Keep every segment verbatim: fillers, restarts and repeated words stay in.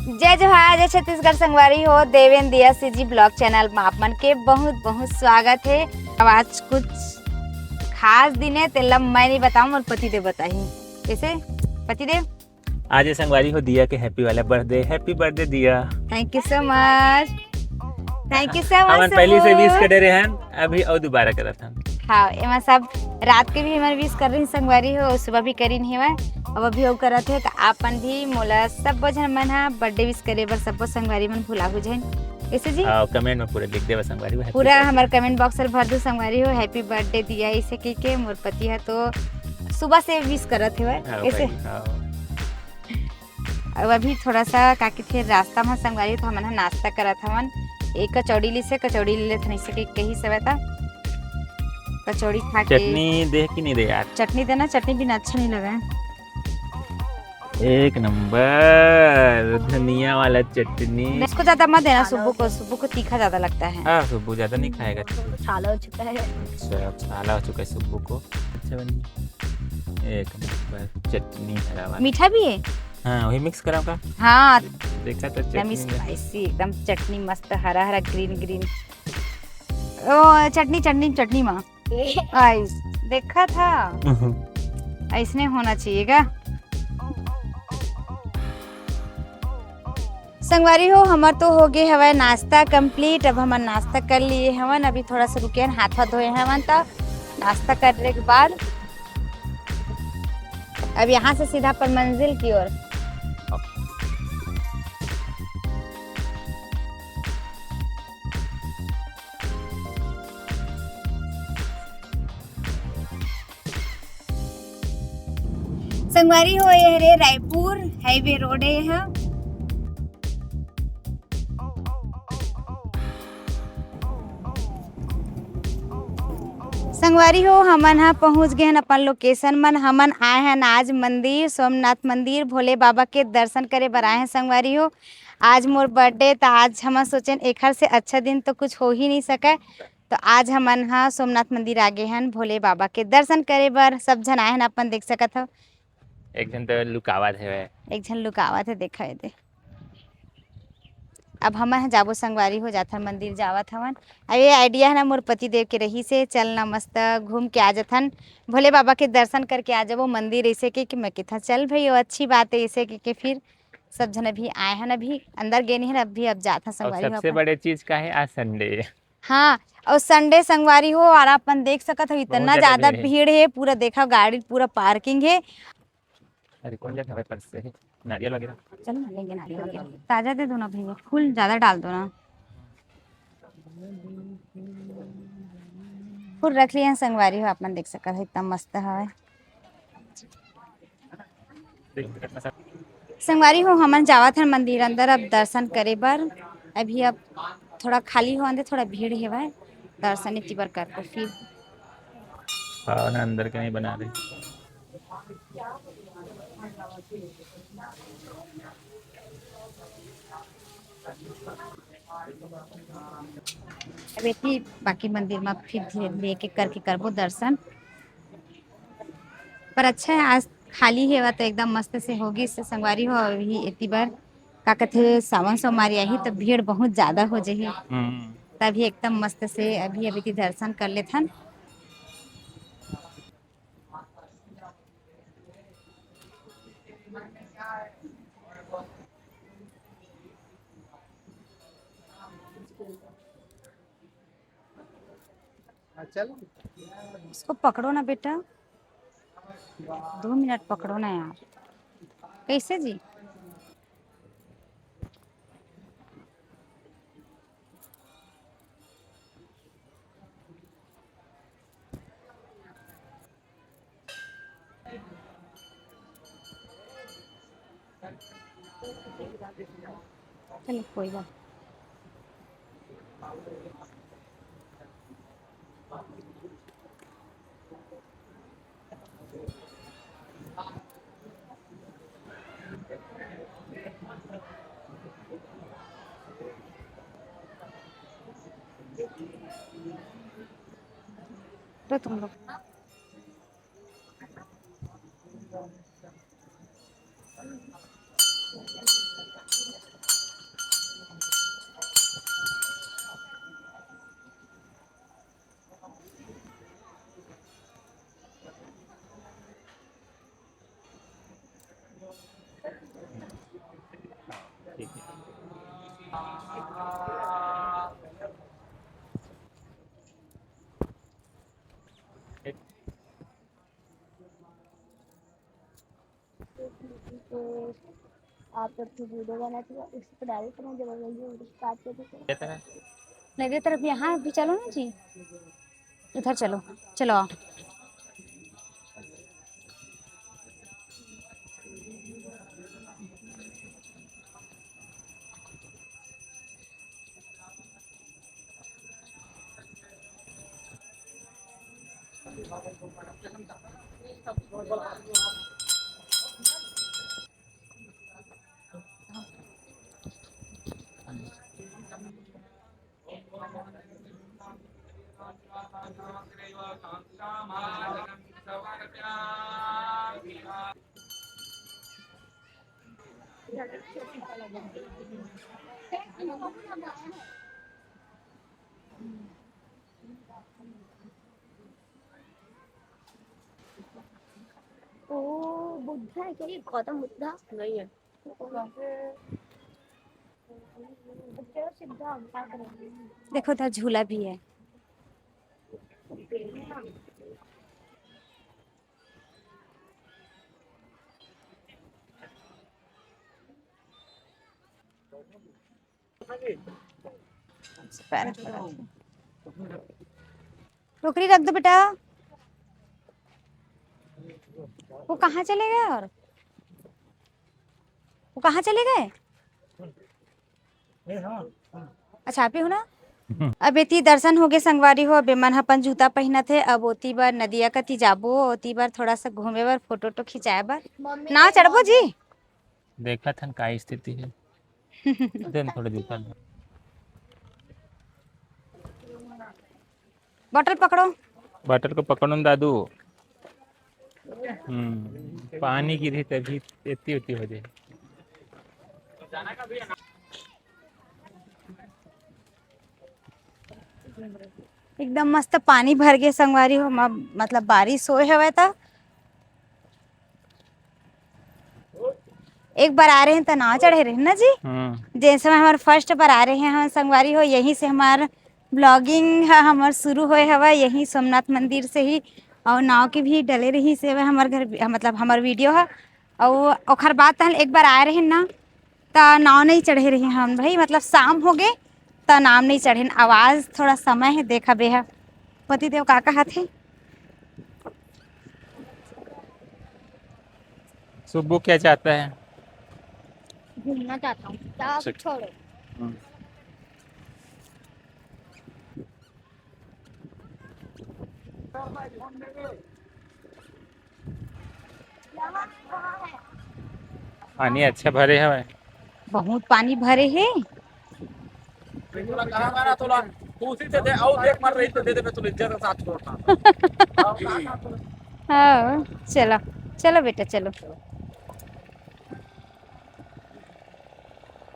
जय जोहार, जय छत्तीसगढ़ संगवारी हो। देवेन दिया सीजी ब्लॉग चैनल में आप मन के बहुत बहुत स्वागत है। अब आज कुछ खास दिन है, तेला मैं नहीं बताऊं, मोर पतिदेव बताही। कैसे पतिदेव? आज ये संगवारी हो दिया के हैप्पी वाला बर्थडे। हैप्पी बर्थडे दिया। Thank you so much। Thank you so much हमन पहले से विश करे रहे हैं, अभी और दोबारा करत हन। हाँ, एमा सब रात के भी हमन विश कर रही संगवारी हो, सुबह भी करिन हेवय, अब अभी अउ करत हे। त आपन भी मोला सब्बो झन मन ह बर्थडे विश करे बर सब्बो संगवारी मन भुलाहू झन। ऐसे जी? हाँ, कमेंट में पूरा लिख देवा संगवारी हो, हैप्पी पूरा बर्थडे। हमर कमेंट बॉक्स ल भर दू संगवारी हो, हैप्पी बर्थडे दिया, ऐसे कह के मोर पति ह तो सुबह से विश करत हेवय। हाँ, ऐसे भाई, हाँ। अब अभी थोड़ा सा का कहिथे रास्ता में संगवारी, तो हमन ह नाश्ता करत हवन। एक कचौड़ी ली से, कचौड़ी ले लेथन, ऐसे के कही से बता। कचौड़ी खा के चटनी दे कि नहीं दे यार? चटनी देना, चटनी बिना अच्छा नहीं लगा। एक नंबर धनिया वाला चटनी। इसको ज्यादा मत देना सुब्बू को, सुब्बू को तीखा ज्यादा लगता है। हाँ, सुब्बू ज्यादा नहीं खाएगा। छाला हो चुका है। अच्छा, छाला हो चुका है सुब्बू को। अच्छा बनी। एक नंबर चटनी हरा वाला। मीठा भी है? हाँ, वही मिक्स करा का। हाँ। देखा तो एकदम चटनी में। स्पाइसी, एकदम चटनी मस्त, हरा हरा, ग्रीन ग्रीन। ओ, चटनी, चटनी, चटनी माँ। आइस, देखा था। हम्म। ऐसने होना चाहिए का? संगवारी हो, हमर तो हो गए हवय नाश्ता कंप्लीट। अब हमन नाश्ता कर लिए हवन, अभी थोड़ा सा रुके हन, हाथ वाथ धोए हवन, त नाश्ता करने के बाद अब यहाँ से सीधा अपन मंजिल की ओर। संगवारी हो, ये हरे रायपुर हाईवे रोड है यहाँ। संगवारी हो, हमन ह पहुंच गए हन अपन लोकेशन मन। हमन आए हन आज मंदिर, सोमनाथ मंदिर, भोले बाबा के दर्शन करे बर आए हैं संगवारी हो। आज मोर बर्थडे, त आज हमन सोचेन एखर से अच्छा दिन तो कुछ हो ही नहीं सके। तो आज हमन ह सोमनाथ मंदिर आ गे हन भोले बाबा के दर्शन करे बर। सब झन आए हन, अपन देख सकत हव। एक झन तो लुकावत हवय। एक झन लुकावत है, देखा ये दे। अब हमन ह जाबो संगवारी हो, जाथन मंदिर जावत हवन। अब ये आइडिया है ना मोर पति देव के रही से, चल ना मस्त घूम के आ जाथन, भोले बाबा के दर्शन करके आ जाबो मंदिर। ऐसे के कि मैं किथा चल भई, वो अच्छी बात है। ऐसे के, के फिर सब झन अभी आए हन, अभी अंदर गे नहीं हन, अभी अब जाथन और संगवारी हो सबसे अपन। बड़े चीज का है, आज संडे। हाँ, और संडे संगवारी हो, और अपन देख सकत हो बहुत इतना ज्यादा ज्यादा भीड़ है। भीड़ है, पूरा देखा गाड़ी पूरा पार्किंग है। अरे कौन जगह है पर्स से? नारियल वगैरह। चल ना, लेंगे नारियल वगैरह। ताजा दे दो ना भैया, फूल ज्यादा डाल दो ना। फूल रख लिए हैं संगवारी हो, अपन देख सकत हो इतना मस्त है। संगवारी हो, हमन जावत हन मंदिर अंदर अब दर्शन करे बर। अभी अब थोड़ा खाली होवत हे, थोड़ा भीड़ हेवय, दर्शन इति बर करबो फिर। हाँ ना, अंदर के नहीं बना रहे। अब एती बाकी मंदिर म फिर धीरे धीरे एक एक करके करबो दर्शन। पर अच्छा है, आज खाली हेवा तो एकदम मस्त से होगी से संगवारी हो। अभी एती बर का कथे, सावन सोमवारी आही तो भीड़ बहुत ज्यादा हो जाही, हम्म। तभी एकदम मस्त से अभी अभी ती दर्शन कर लेथन। हाँ, चल। इसको पकड़ो ना बेटा, दो मिनट पकड़ो ना यार। कैसे जी? चलो, कोई बात। तो तुम लोग आपको वीडियो बनाती है, इस पर डाल के मैं जब वीडियो काट के देती हूँ। नदी तरफ यहाँ भी चलो ना जी, इधर चलो, चलो आओ। ओ, बुद्धा है क्या ये? गौतम बुद्धा? नहीं है। देखो, उधर झूला भी है। पैर पकड़ के। टोकरी रख दो बेटा। वो कहाँ चले गए और वो कहाँ चले गए? अच्छा, आप ही हो ना? अब एती दर्शन होगे संगवारी हो, अब एमन ह अपन जूता पहिनत हे। अब ओती बर नदिया कति जाबो, ओती बर थोड़ा सा घूमे बर, फोटो वोटो खिंचाए बर। नाव चढ़बो जी? देखत हन का स्थिति हे। देन थोड़ा दिखा दो। बॉटल पकड़ो। बॉटल को पकड़ो न दादू। हम्म, पानी गिरही तभी एती ओती हो जाए। एकदम मस्त पानी भर गे संगवारी हो, म-, मतलब बारिश होए हवय त। एक बार आए रहेन त नाव चढ़े रहेन ना जी। हम्म। जेन समय हमर फर्स्ट बार आए रहेन हम संगवारी हो, यहीं से हमर ब्लॉगिंग ह हमर शुरू होए हवय, यहीं सोमनाथ मंदिर से ही। और नाव के भी डले रहिस हवय हमर घर, मतलब हमर वीडियो ह। और ओखर बाद तहन एक बार आए रहेन ना, त नाव नहीं चढ़े रहे हम भाई, मतलब शाम होगे त नाव नहीं चढ़ेन। आवाज थोड़ा समय है, देखा बेहा पति देव का कहत हे। सुब्बू क्या चाहता है? घूमना चाहता हूँ। अच्छा। छोड़ो। हम्म। पानी अच्छा भरे हवय। बहुत पानी भरे हे। तोला कहा मारा तोला, तू उसी से दे, आऊ देख मर रही तो दे दे, मैं तोला इज्जत के साथ छोड़ता। हाँ, चलो, चलो बेटा, चलो।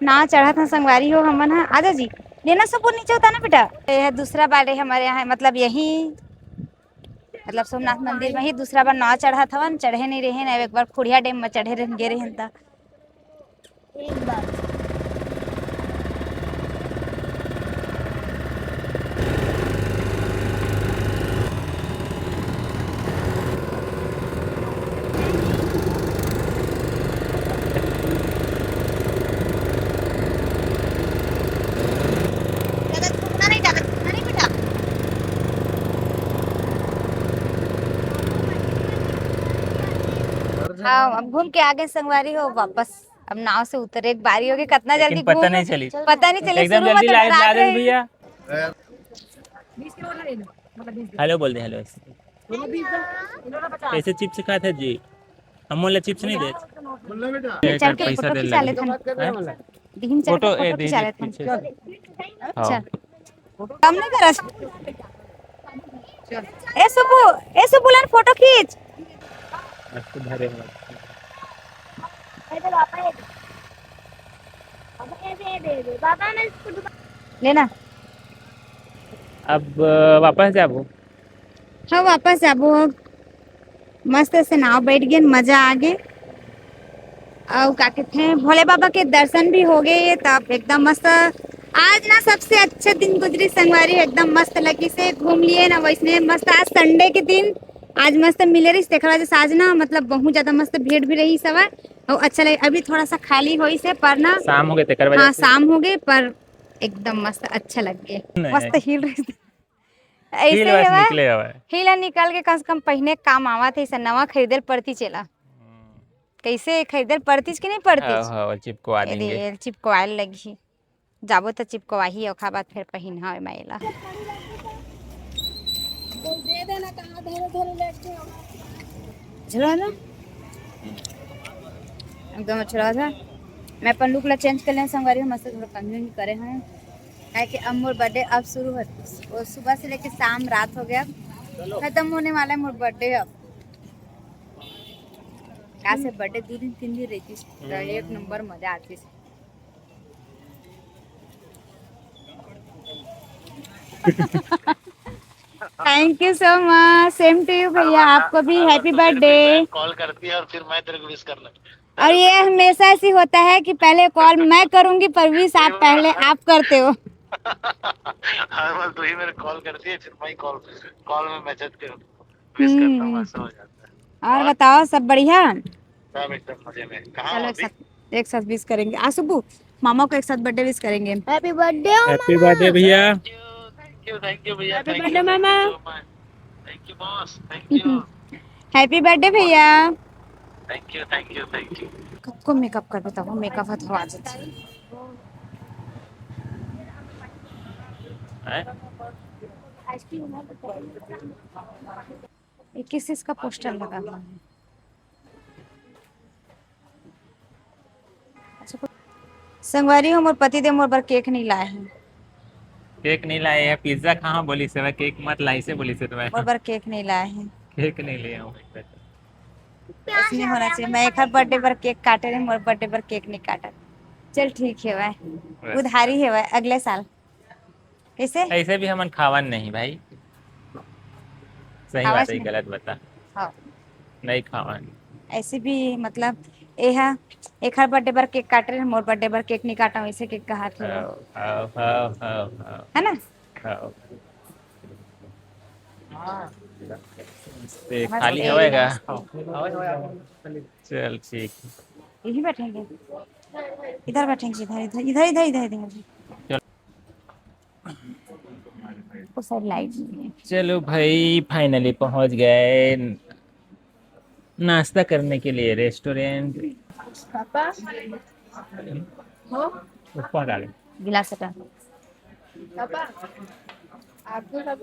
नाव चढ़त हन संगवारी हो हमन ह। आजा जी, लेना सुब्बू, नीचे उतार ना बेटा। ये है दूसरा बार है हमारे यहाँ, मतलब यही, मतलब सोमनाथ मंदिर में ही दूसरा बार नाव चढ़त हवन, चढ़े नहीं रहे ना, एक बार खुड़िया डैम में चढ़े रहन, गे रहन त। एक बार। ज्यादा घूमना नहीं, ज्यादा घूमना नहीं बेटा। हाँ, अब घूम के आगे संगवारी हो वापस। अब नाव से उतरे के बारी होगे, कतना लेकिन जल्दी पता घूम, नहीं चली। पता नहीं चली, एकदम शुरू में जल्दी तो लाइट डरात लाग रही रहे। भैया। हेलो बोल दे, हेलो। कैसे चिप्स खात है जी? हम मोला चिप्स नहीं दे। चल के पैसा फोटो दे खिंचा लगे। लेते हैं। हैं? दीन चल के फोटो ए, फोटो दे, खिंचा दे, लेते हैं। पीछे से। हाँ। चल। कम नहीं करस। ए सुबु, ए सुबु, लान फोटो खींच। मस्त भरे हैं। लेना। अब, अ, वापस जाबो। हाँ, वापस जाबो अब। मस्त से नाव बैठ गेन, मजा आ गे। अउ का कहते हैं, भोले बाबा के दर्शन भी हो गए, तब एकदम मस्त। आज ना सबसे अच्छा दिन गुजरी संगवारी, एकदम मस्त लगी से घूम लिए ना, वैसने मस्त आज संडे के दिन, आज मस्त मिले रही, देखा आज ना, मतलब बहुत ज्यादा मस्त भीड़ भी रही सब। तो अच्छा लगे, अभी थोड़ा सा खाली होइस हे, पर ना, शाम हो गे, तेकर वजह हाँ, से। शाम हो गे, पर एकदम मस्त, अच्छा लग गे। नहीं। मस्त हील रहिस। अइसे हील बस हवय, निकले हवय। हील ह निकल के कम से कम पहिने के काम आवत हे, अइसे नवा खरीदे ल पड़तिस एला। हम्म। कइसे खरीदे ल पड़तिस कि नहीं पड़तिस? हाँ, हाँ, चिपकवा देंगे। चिपकवाए ल लगही। जाबो त चिपकवाही, ओखर बाद फेर पहिनहा मैं एला। झुलवा ना, एकदम अच्छा लगा था। मैं अपन लुक ला चेंज कर लें संगवारी हो, मस्त थोड़ा कंघी उंघी करे हैं, काहे कि अब मोर बर्थडे अब शुरू हो, वो सुबह से लेके शाम रात हो गया, खत्म होने वाला है मोर बर्थडे अब। का से बर्थडे दो दिन तीन दिन रहतिस, तो एक नंबर मजा आतिस। Thank you so much, same to you भैया, आपको भी happy birthday। कॉल करती है और फिर मैं तेरे को विश करना। और ये हमेशा ऐसी होता है कि पहले कॉल मैं करूंगी, पर विश आप पहले आप करते हो। हर बार तू ही मेरे कॉल करती है, फिर मैं कॉल, कॉल में मैसेज करता हूँ, विश करता हूँ, हम्म। ऐसा हो जाता है। और और बताओ, सब बढ़िया? सब एकदम मजे में। कहाँ हो चलो, एक अभी? साथ, एक साथ विश करेंगे। आ सुब्बू, मामा को एक साथ बर्थडे विश करेंगे। Happy birthday, हैप्पी मामा। बर्थडे भैया। Thank you, thank you, thank you भैया, happy thank you, birthday, thank you mama. So much। Thank you boss, thank you। Happy birthday भैया। Thank you, thank you, thank you। कब को makeup कर बताओ, makeup हाथ हो आ जाता है। हैं? ये किस चीज का पोस्टर लगा हुआ है? अच्छा, कोई संगवारी हो, मोर पति देव मोर बर केक नहीं लाए हैं। केक नहीं लाए हैं, पिज्जा कहाँ बोलिस हे, केक मत लाइस हे बोलिस हे तो मैं। मोर बर केक नहीं लाए हैं। केक नहीं ले आऊँ। ऐसे नहीं होना चाहिए। मैं एक हर बर्थडे पर केक काटे रहे, मोर बर्थडे पर केक नहीं काटा। चल ठीक है भाई, बस। उधारी है भाई, अगले साल। कैसे? ऐसे भी हमन खावन नहीं भाई, सही खावस बात है, नहीं। गलत बता। हाँ। नहीं खावन। ऐसे भी मतलब, ए हा, एक हर बर्थडे पर केक काटे रहे, मोर बर्थडे पर केक नहीं काटा, ऐसे केक कहा थे। हाँ, हाँ, हाँ, हाँ, हाँ। है ना? हाँ। ते हमारे खाली से हवय का? चल ठीक। यहीं बैठेंगे, इधर बैठेंगे, इधर, इधर, इधर, इधर, इधर, इधर। चल। वो साइड लाइट नहीं है। चलो भाई, finally पहुंच गए नाश्ता करने के लिए रेस्टोरेंट। पापा, हो? ऊपर डालो। गिलास हटा। पापा, आपको सब